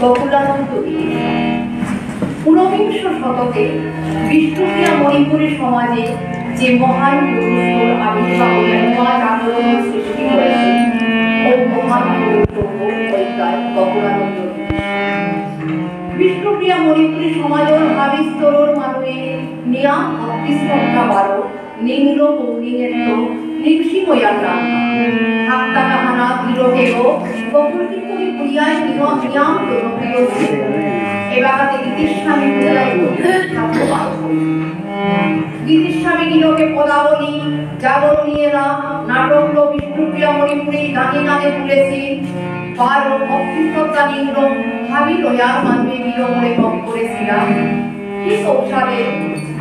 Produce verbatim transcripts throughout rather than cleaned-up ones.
গোকুলানন্দ গীতিস্বামী। ঊনবিংশ শতকে বিষ্ণুপ্রিয়া মণিপুরী সমাজে যে মহান পুরুষর আবির্ভাব ও মহাজাগরণ সৃষ্টি করেছে, ও মহান পুরুষ ও পরিত্রাতা গোকুলানন্দ গীতিস্বামী। বিষ্ণুপ্রিয়া মণিপুরী সমাজর হাবি স্তরর মানুয়ে নিয়াম ভক্তি শ্রদ্ধা বারো নিংলো কৌনিঙেত্ত নিংসিং অয়ার নাঙ। হাত্তা কাহানা বিরোধেও গোকুল কীর্তনী পুরিয়ায় নিয়-, নিয়াম জনপ্রিয় ছিল। এবাকাতে গীতিস্বামী পুরিয়ায় বিখ্যাত বারো। গীতিস্বামী গিরকে পদাবলী, জাগরণী এলা, নাটকলো বিষ্ণুপ্রিয়া মণিপুরী গাঙে গাঙে পুরেসি, বারো ভক্তি শ্রদ্ধা নিংলো হাবি লয়ার মানুয়ে বিরোধরে ভক্ত করেসিলা। ঠিক ঔসারে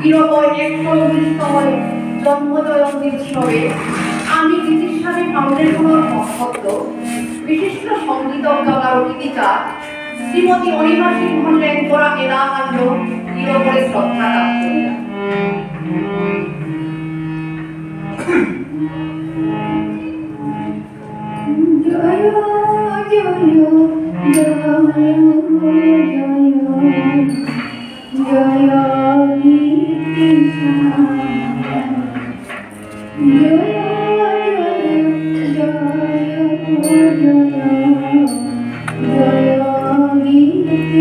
গিরকর একশো উনিশতম জন্ম জয়ন্তী উৎসবে আমি গীতিস্বামী ফাউন্ডেশনর পক্ষত্ত বিশিষ্ট সঙ্গীতজ্ঞ বারো গীতিকার শ্রীমতী অনিমা সিংহ লেংকরা এলা আহানলো গিরকরে শ্রদ্ধা জ্ঞাপন করিয়া। জয় জয় জয় জয় জয় গীতিস্বামী। জয় জয় জয় জয় জয় গীতিস্বামী।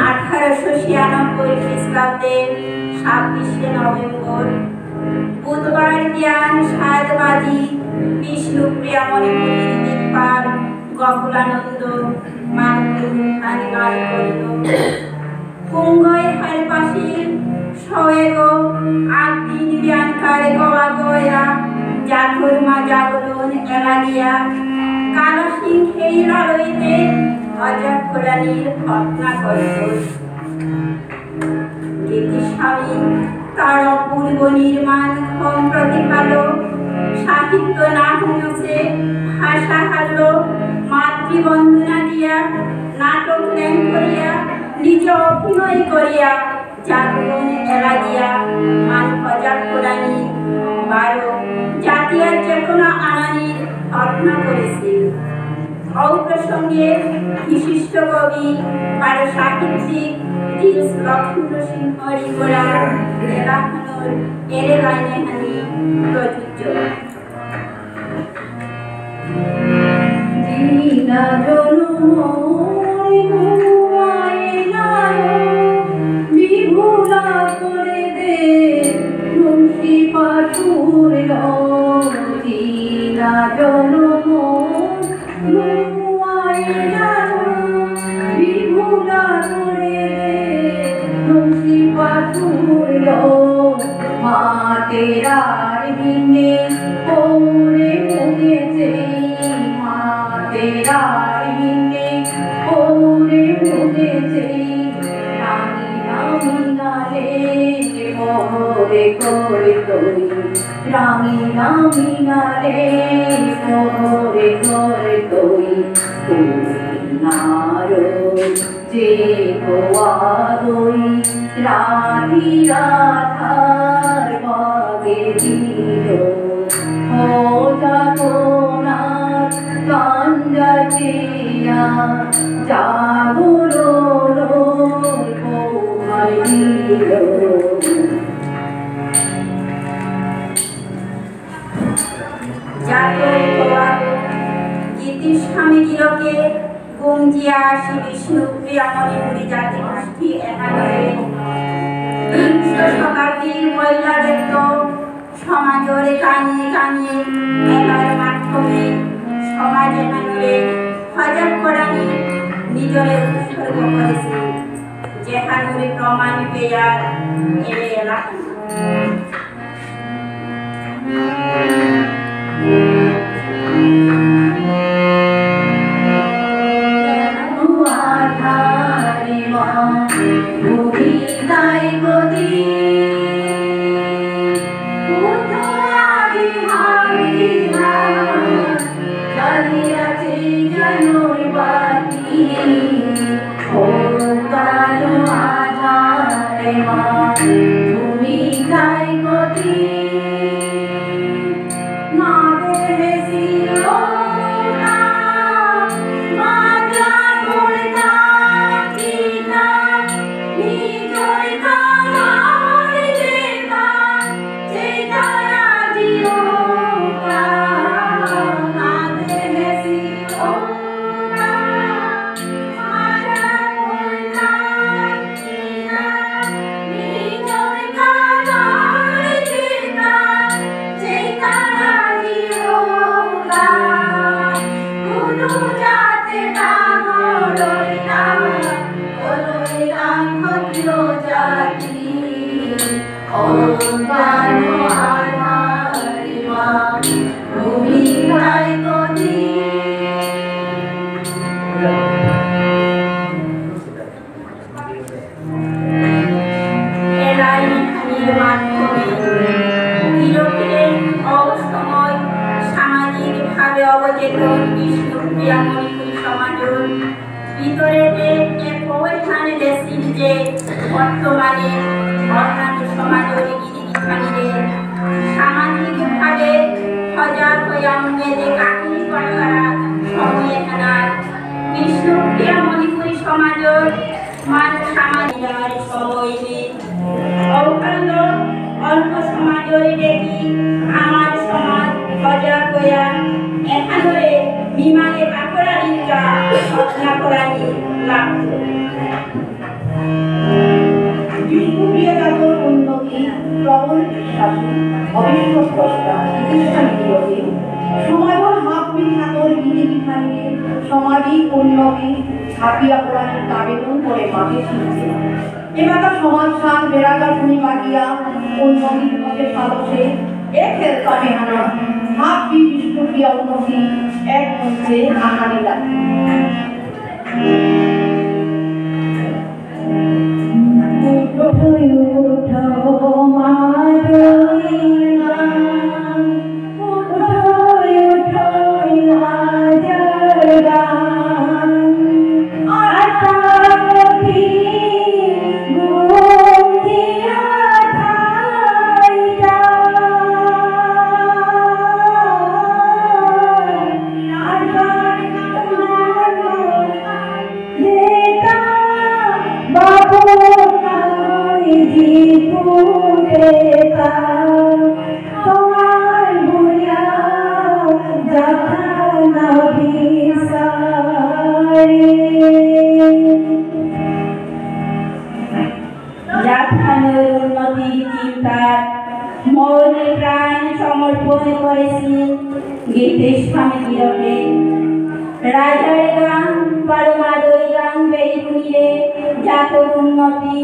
আঠারোশো ছিয়ানব্বই খ্রিস্টাব্দে ছাব্বিশে নভেম্বর বুধবার দিয়ান সাত বাজি বিষ্ণুপ্রিয়া মণিপুরীর দিকপাল গোকুলানন্দ মানপুর আনিমাল করিল। পুঙ্গই হারপাসিল সয়েগো আদিন বিয়ানকারে কওয়া গয়া জাগরমা জাগরণ এলা দিয়া কালা সিংহেই লড়ইতে অজাক করানির ঘটনা ঘটল। গীতিস্বামী তার অপূর্ব নির্মাণ ক্ষম প্রতিভালো সাহিত্য না হুনসে ভাষা হারলো মাতৃবন্দনা দিয়া নাটক লেং করিয়া নিজে অভিনয় করিয়া জাগরণ এলা দিয়া মান অজাক করানি বারো জাতিয়ার চেতনা আনানি ঘটনা করেসে। ঔ প্রসঙ্গে বিশিষ্ট কবি বারো সাহিত্যিক প্রিন্স লক্ষ্মীন্দ্র সিংহ রিকরা এলাহানর এরে লাইনে হানি প্রযোজ্য। দিনা জনমরি মুয়াই নারো, বিভুলা করে দে, মুন্সি পাথুর লো। দিনা জনমরি মুয়াই নারো, বিভুলা করে দে, মুন্সি পাথুর লো। মাতেরার বিনে পৌরে মুঙেসে, মাতেরার বিনে পৌরে মুঙেসে, নামি নামি নালে পৌরে কো তৈ, রাঙিনা মিঙালে করে করে তৈ, তুই নারো যে কোয়া দই, রাধি রাধার বাগে দিল, ও যাতনার কান্ডা চেয়া, জাগরণ কোথায় দিল। জাতই কোয়া গীতিস্বামী গিরকে গুঞ্জিয়া শ্রী বিষ্ণুপ্রিয়া মণিপুরী জাতিগোষ্ঠী একাডেমি বিংশ শতাব্দীর মহিলাদের তো সমাজরে কানিয়ে কানিয়ে মেলার মাধ্যমে সমাজ একাডেমি সজাগ করানি নিজরে উৎসর্গ করেছে। যেহানুরে প্রমাণ পেয়ার এলে এলাকা এলাইনহানির মাধ্যমে ধীরে ধীরে অসময় সামাজিকভাবে অবচেতন বিষ্ণুপ্রিয়া মণিপুরী সমাজর ভিতরেতে এক অবস্থানে দেশিল যে বর্তমানে অন্যান্য সমাজর গিরিগিথানিরে সামাজিকভাবে সজাগ হইয়া উন্নতি কাহিনী করার সময় এখানে বিষ্ণুপ্রিয়া মণিপুরী সমাজর মান সামাজিক সময় অল্প অল্প সমাজরে দেখি আমার সমাজ সজাগ হইয়া এখানে বিমানে কাপড়া নিকা ঘটনা করানি লাগতো। বিষ্ণুপ্রিয়া জাতর উন্নতি প্রবল বিশ্বাসী, অবিশ্বাস কর্তা, প্রতিষ্ঠা নিয়োগী, সমাজর হাত মিঠাতর গিরি গিথানিয়ে সামাজিক উন্নতি ছাপিয়া পড়ানি আবেদন করে মাঝে শুনছে। এবাকা সমাজ সাত বেড়াকা শুনি বাগিয়া উন্নতির পথে সাহসে এ খেলতামে হানা হাত বি বিষ্ণুপ্রিয়া উন্নতি এক মঞ্চে আহানি লাগে। জাতহানর উন্নতির চিন্তাত মনে প্রাণ সমর্পণ করেছি গীতিস্বামী গিরকে। রাজার গান, পারমাদই গান বেইবুনিরে জাতর উন্নতি,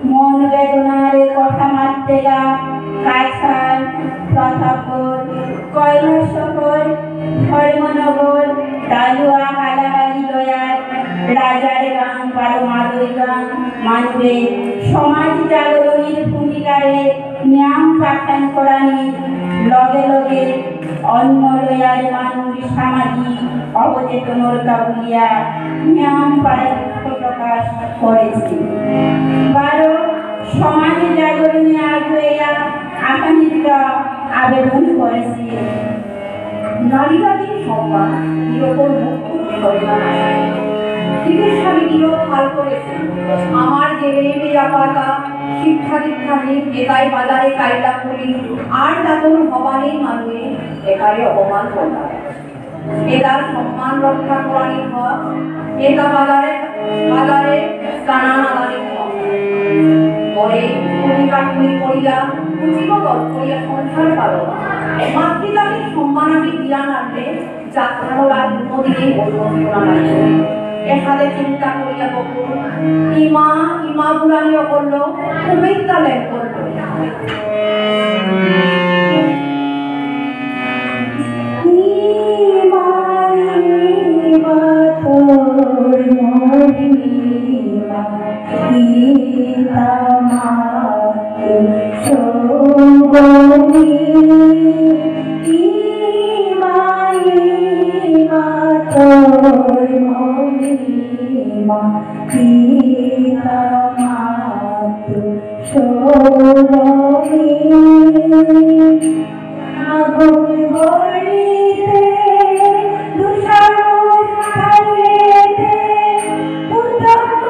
মন বেদনার কথা মাতেগা কাছাড়, প্রতাপগড়, কৈলাসহর, ধর্মনগর, ডালুয়া, হালাবালি লয়ার রাজার গান, পারমাদই গান মানুরে সমাজ জাগরণের ভূমিকারে নিয়াম পাঠদান করানি লগে লগে অন্য লয়ার মানুষ সামাজিক অবচেতনর কাবুলিয়া নিয়াম পারে দুঃখ প্রকাশ করেছে। বারো সমাজে জাগরণে আগুয়েয়া আকাঙ্ক্ষিত আবেদন করেছে। নারী জাতির সম্মান গিরকর মুখ ফুটে করে না। গীতিস্বামী গিরক হাল করেছে। আমার যে মেয়ে মেয়ে আপাতা শিক্ষা দীক্ষাহীন এতাই বাজারে কাইলা করি আর জাতর হবানি মানুয়ে একারে অপমান করলা। এতার সম্মান রক্ষা করানি হক, এতা বাজারে, বাজারে কানা নালানি হক। পরে কুড়ি কাঠুরি করিয়া, কুচিব দল করিয়া সংসার পালো। মাতৃজাতির সম্মান আমি দিয়া নাড়লে, যাত্রার আর কোনোদিনই উন্নতি করা নাই। এসাদে চিন্তা করিয়া বকুল, ইমা, ইমা বুড়ানি অকরল, কুমিল্লা লেন করল। ইমা, ইমা তোর মহিমা, ইতা মাতু সৌগনি, ইমা, ইমা তোর মহিমা, ইতা মাতু সৌগনি। আগুন বলিতে, দুষারোপ খাইতে, পুতক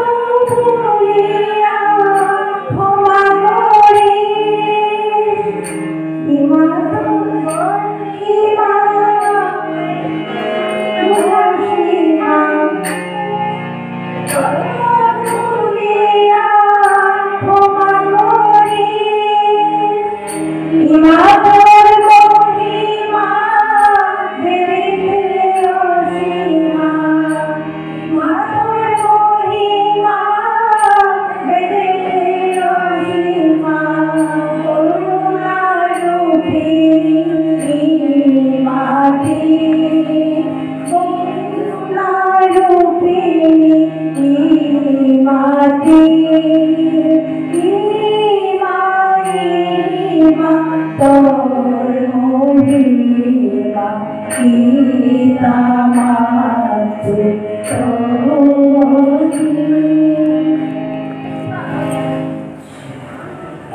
বলিয়া ক্ষমা করিস। ইমা তোর মহিমা, মহিমা।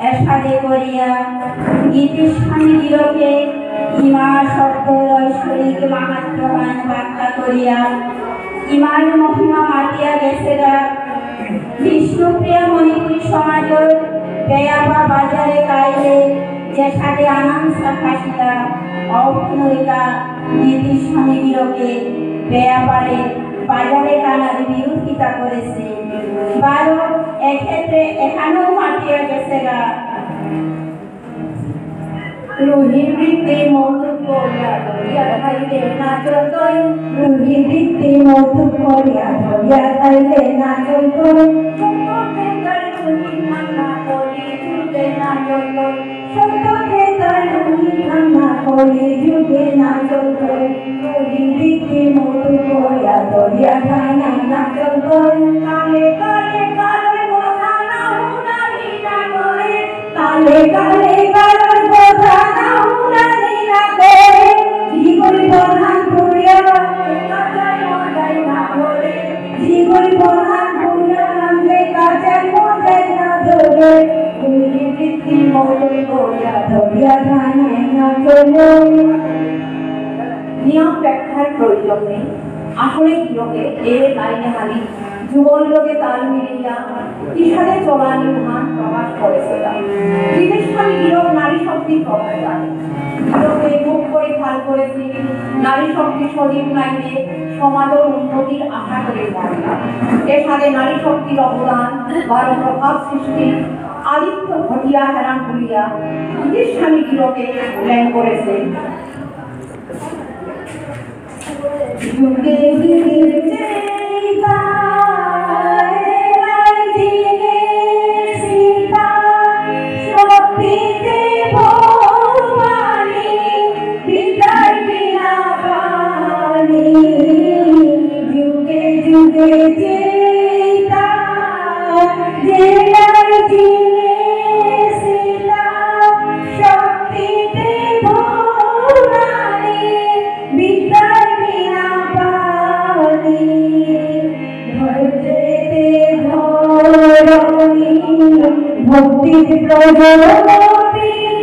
এসাদে করিয়া গীতিস্বামী গিরকে ইমা শব্দর ঐশ্বরিক মাহাত্ম্যহান ব্যাখ্যা করিয়া ইমার মহিমা মাতিয়া গেছেগা। বিষ্ণুপ্রিয়া মণিপুরী সমাজর বেয়াপা বাজারে কাইলে যেসাদে আনাংসা খাসিলা অভ্যন্তরিকা গীতিস্বামী গিরকে বেয়াপারে বাজারে কানার বিরোধিতা করেছে। বারো এক্ষেত্রে এহানও মাতিয়া গেছেগা। রুহি বৃত্তি মৌতুক করিয়া ধরিয়া খাইলে না চলতই। রুহি বৃত্তি মৌতুক করিয়া ধরিয়া খাইলে না চলতই। সত্য বেকার রুহি খানা করি জুটে না চলতই। সত্য বেকার রুহি খানা করি জুটে না চলতই। রুহি বৃত্তি মৌতুক করিয়া ধরিয়া খাইলে না চলতই। কালে কালে কালে কথা না হুনানি না করে। কালে কালে কারোর কথা না হুনানি না করে, জীবন প্রধান করিয়া কাচাই মজাই না করে, জীবন প্রধান করিয়া নামলে কাচাই মজাই না ধরে, রুহি বৃত্তি মৌতুক করিয়া ধরিয়া খাইলে না চলে। নিয়ম ব্যাখ্যার প্রয়োজন নেই। আসলে গিরকে এ লাইন এহানি যুগর লগে তাল মিলিয়া কিসাদে চলানি উহান প্রকাশ করেসিতা। গীতিস্বামী গিরক নারী শক্তির প্রবক্তা। গিরকে মুখ করে খাল করেসি, নারী শক্তি সজীব নাইলে সমাজর উন্নতির আশা করে মহিলা। এসাদে নারী শক্তির অবদান বারো প্রভাব সৃষ্টি, আদিত্য ঘটিয়া হেরান বুলিয়া গীতিস্বামী গিরকে উল্লেখ করেসে। যুগে যুগে চেইতা, এলাই দিনে সীতা, শক্তিতে ভবানী, বিদায় বিনা পানি। যুগে যুগে চেইতা, এলাই দিনে সীতা, ব্রজগোপিনী,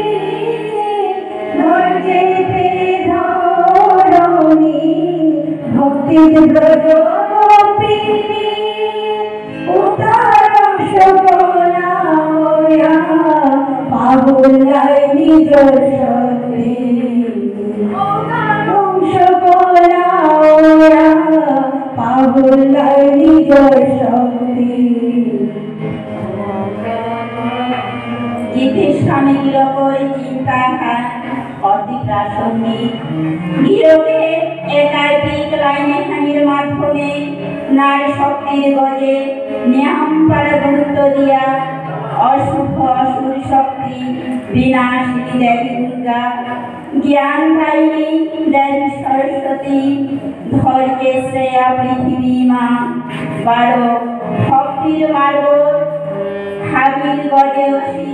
ধৈর্যেতে ধরণী, ভক্তির ব্রজগোপিনী, উতারং সকলা অয়া, পাহুলাই নিজর শক্তি। উতারং সকলা অয়া, পাহুলাই নিজর শক্তি। গীতিস্বামী গিরকর চিন্তাহান অতি প্রাসঙ্গিক। গিরকে একাধিক লাইন এহানির মাধ্যমে নারী শক্তির গজে নিয়ামপারা গুরুত্ব দিয়া অশুভ অসুর শক্তি বিনাশিনী দেবী দুর্গা, জ্ঞানদায়িনী দেবী সরস্বতী, ধৈর্যের শ্রেয়া পৃথিবী মা, বারো ভক্তির মার্গ, হাবির গজে অসি,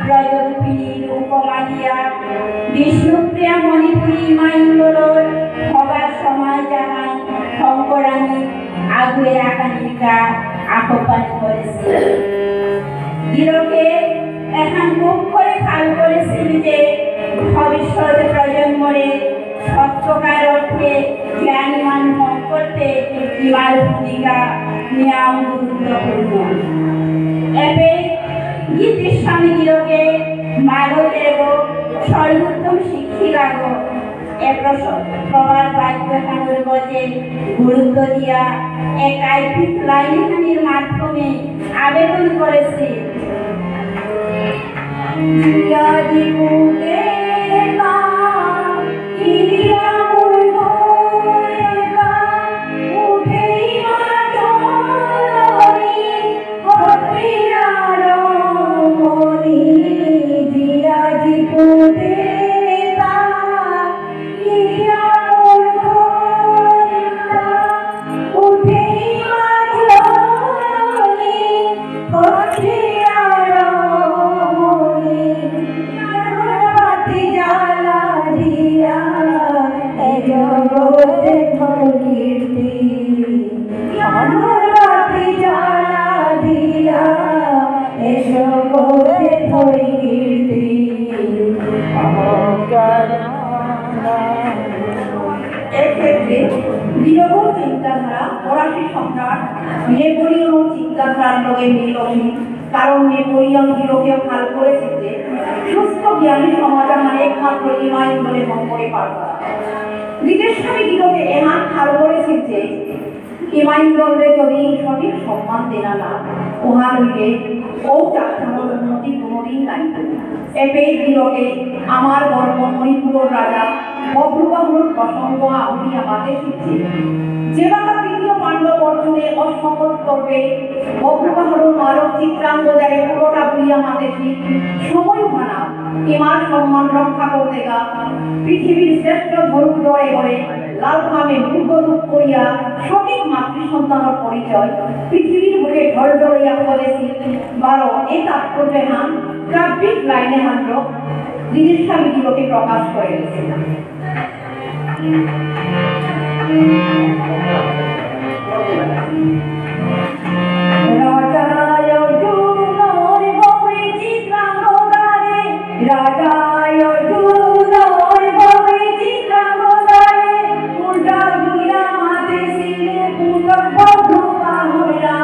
ব্রজরূপিণীর উপমা দিয়া, বিষ্ণুপ্রিয়া মণিপুরী ইমাইন্দরর হবার সময় যাহান শঙ্করানী আগুয়ে আকানিকা আহ্বান করেসে। গিরকে এহান খুব করে খাল করেসিল যে ভবিষ্যৎ প্রজন্মরে সত্যকার অর্থে জ্ঞানমান হঙকরতে ইমার ভূমিকা নিয়াম গুরুত্বপূর্ণ। এবে গীতিস্বামী গিরকে মালক এগো সর্বোত্তম শিক্ষিকাগো এ প্রস-, প্রবাদ বাক্য এহানর গজে গুরুত্ব দিয়া একাধিক লাইন এহানির মাধ্যমে আবেদন করেসে। জিয়া জিপুতে তা, ইয়া মুর্গো এতা, উঠেই মা চরণী, হত্রিয়ার মনি। জিয়া জিপুতে তা, এক্ষেত্রে গিরকর চিন্তাধারা ফরাসি সম্রাট নেপোলিয়নর চিন্তাধারার লগে মিল অসি, কারণ নেপোলিয়ন গিরকে খাল করেসে যে সুস্থ জ্ঞানী সমাজ আহান একমাত্র ইমাইন্দরে হঙকরে পারতারা। গীতিস্বামী গিরকে এহান খাল করেসে যে ইমাইন্দররে যদি সঠিক সম্মান দেনা না, ওহান অইলে ও জাতহানর উন্নতি কোনোদিন নাই। এপেই গিরকে আমার গর্ব মণিপুরর রাজা বভ্রুবাহনর প্রসঙ্গ আহুরিয়া মাতেসিল যে, যেবাকা তৃতীয় পাণ্ডব অর্জুনে অশ্বমেধ পর্বে বভ্রুবাহনর মালক চিত্রাঙ্গদারে পুরোটা বুলিয়া মাতেসিল, সময় ভানা ইমার সম্মান রক্ষা করতেগা পৃথিবীর শ্রেষ্ঠ ধনুর্ধর এগরে লালফামে মুগ্ধ রূপ করিয়া সঠিক মাতৃ সন্তানর পরিচয় পৃথিবীর বুকে ঢলঢলিয়া করেসিল। বারো এ তাৎপর্যহান কাব্যিক লাইন এহানলো গীতিস্বামী গিরকে প্রকাশ করেসিল। রাজায় অর্জুনর বপে চিত্রাঙ্গদারে, রাজায় অর্জুনর বপে চিত্রাঙ্গদারে, উল্টা বুলিয়া মাতেসিল পুতক বভ্রুবাহনরা,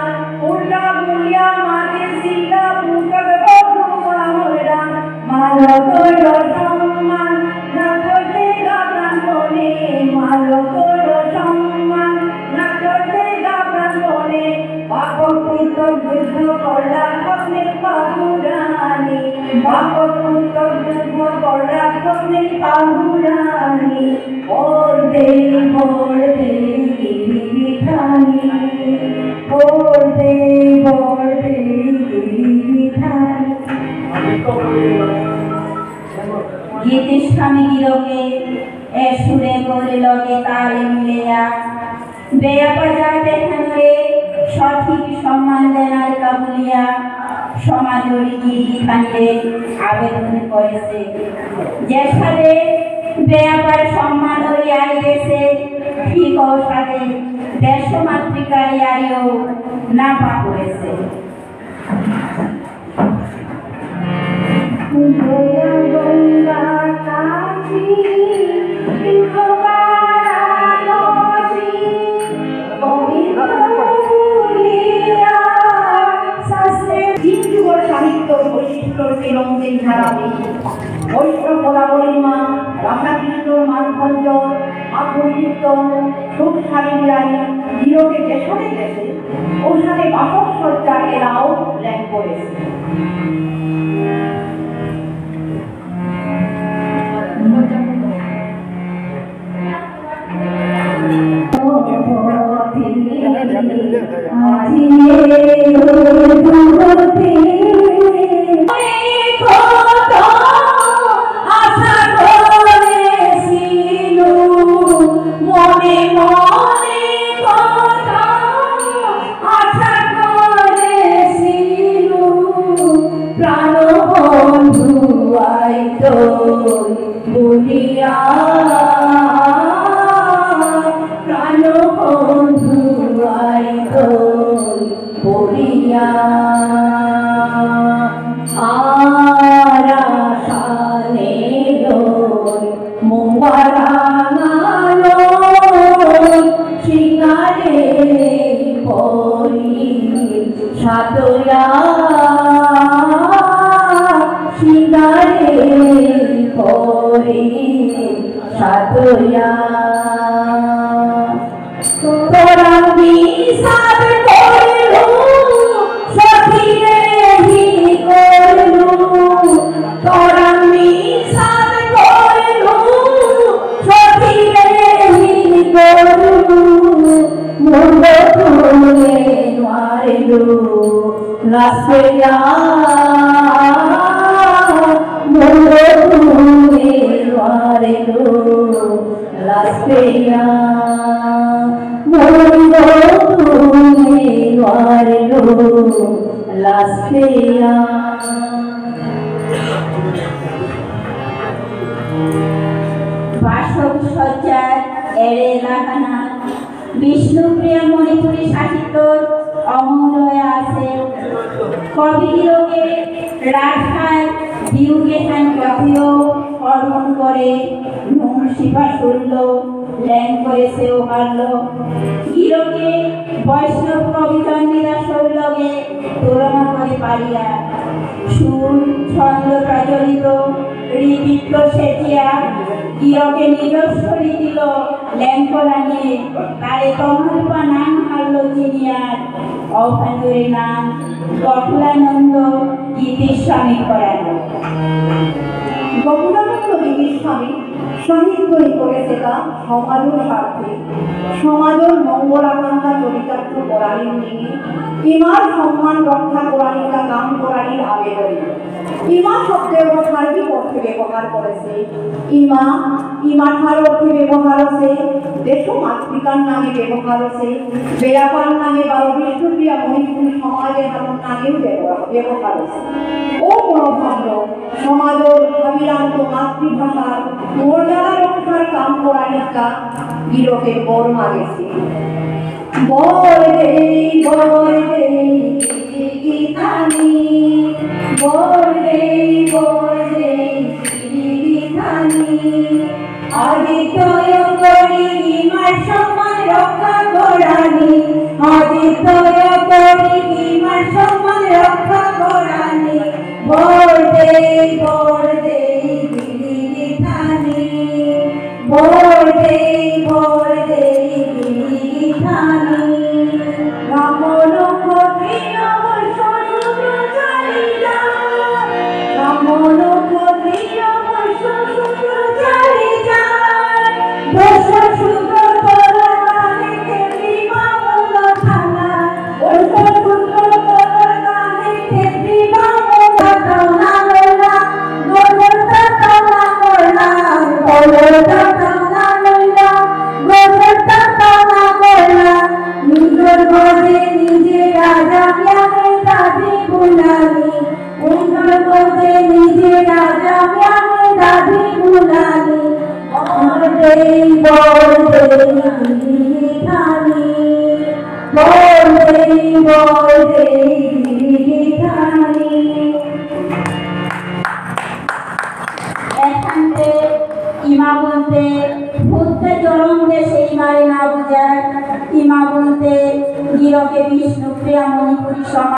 উল্টা বুলিয়া মাতেসিল পুতক বভ্রুবাহনরা। মালকর সম্মান না করতে গা প্রাণপণে, মালকর সম্মান না করতে গা প্রাণপণে। বাপক পুতক যুদ্ধ করলা খগ্নি পাহুরানি, বাপক পুতক যুদ্ধ করলা খগ্নি পাহুরানি। বল দে, বল দে, গিরি গিথানি। বল দে, বল দে, গিরি গিথানি। গীতিস্বামী গিরকে এ সুরে করে লগে তাল মিলেয়া বেয়াপা জাত এহানরে সঠিক সম্মান দেনার কা বুলিয়া সমাজর গিরি গিথানিরে আবেদন করেসে। যেসাদে বেয়াপার সম্মানর ইয়ারি দেসে, ঠিক অসাদে দেশমাতৃকার ইয়ারিও না পাহুরেসে। তিন যুগর সাহিত্য বৈশিষ্ট্যর মিলন দেই ধারাবি। বৈষ্ণব পদাবলীর মা রাধাকৃষ্ণর মানভঞ্জ, মাধুরী কীর্তন, সুখ সারিয়ারি, গিরকে দেশে দেশে, ঔষধে বাসক সজ্জা এরাও লেখ করেছে। বলিয়া প্রাণবন্ধু আইতো বলিয়া আরাসানে লই মুয়ারাঙালো সিঙ্গারে পরি সাতয়া সিঙ্গারে পরি সাতয়া। তোরা মিসাদ করলু, সখিরে হি করলু। তোরা মিসাদ করলু, সখিরে হি করলু। মুন্ড তুলে নুয়ারেলু। লাজ পেয়া মুন্ড তুলে নুয়ারেলু, লাজ পেয়া মুন্ড তুলে নুয়ারেলু, লাজ পেয়া। বাসক সজ্জার এরে লাগানা বিষ্ণুপ্রিয়া মণিপুরী সাহিত্যর অমূল্য আছে। কবি গিরকে রাস্তায় বিয়োগে হান কাফিও অর্পণ করে নুন শিপা শুনল, ল্যাং করে সেও হারল। গিরকে বৈষ্ণব কবি চণ্ডীদাসর লগে তুলনা করে পারিয়া। সুর ছন্দ প্রচলিত রীতিত্ব সেচিয়া গিরকে নিজস্ব রীতিলো লেঙ্করাঙে তারে তমালপা নাঙ হারলো চিনিয়ার অভানুরে নাঙ গকুলানন্দ গীতিস্বামী করালো। গকুলানন্দ গীতিস্বামী সাহিত্যই করেসেতা সমাজর স্বার্থে, সমাজর মঙ্গল আকাঙ্ক্ষা চরিতার্থ করানির নিঙে, ইমার সম্মান রক্ষা করানিকা কাম করানির আবেদন। ইমা শব্দর সার্বিক অর্থে ব্যবহার করেসে। ইমা, ইমাঠার অর্থে ব্যবহার আছে, দেশ মাতৃকার নাঙে ব্যবহার আছে, বেয়াপার নাঙে বারো বিষ্ণুপ্রিয়া মণিপুরী সমাজ এহানর নাঙেও ব্যবহার, ব্যবহার আছে। ও মনোভাব সমাজর ভাবিরান্ত মাতৃভাষার মর্যাদা রক্ষার কাম করানিকা গিরকে বর মাগেসে। বর দেই, বর দেই, গিরি গিথানি। বর দেই, বর দেই, গিরি গিথানি। আদিত্য করি ইমার সম্মান রক্ষা করানি। আদিত্য করি ইমার সম্মান রক্ষা করানি। বর দেই, বর দেই, গিরি গিথানি। বর দেই, বর দেই, গিরি গিথানি। রাম লক্ষ্মণ ত্রিয়ো বৈশ্য শূদ্র চারি যা। রাম লক্ষ্মণ ত্রিয়ো বৈশ্য শূদ্র চারি যা। বৈশ্য শূদ্র তর তাহে ক্ষেত্রী বামুন থানা। নিজর গজে নিজে রাজা জ্ঞানে দাবি বুলানি। নিজর গজে নিজে রাজা জ্ঞানে দাবি বুলানি। বর দেই, বর দেই, গিরি গিথানি। বর দেই, বর দেই, গিরি গিথানি। হুদ্দা জরম দেশে ইমারে না বুঝায়, ইমা বলতে গিরকে বিষ্ণুপ্রিয়া মণিপুরী সমাজ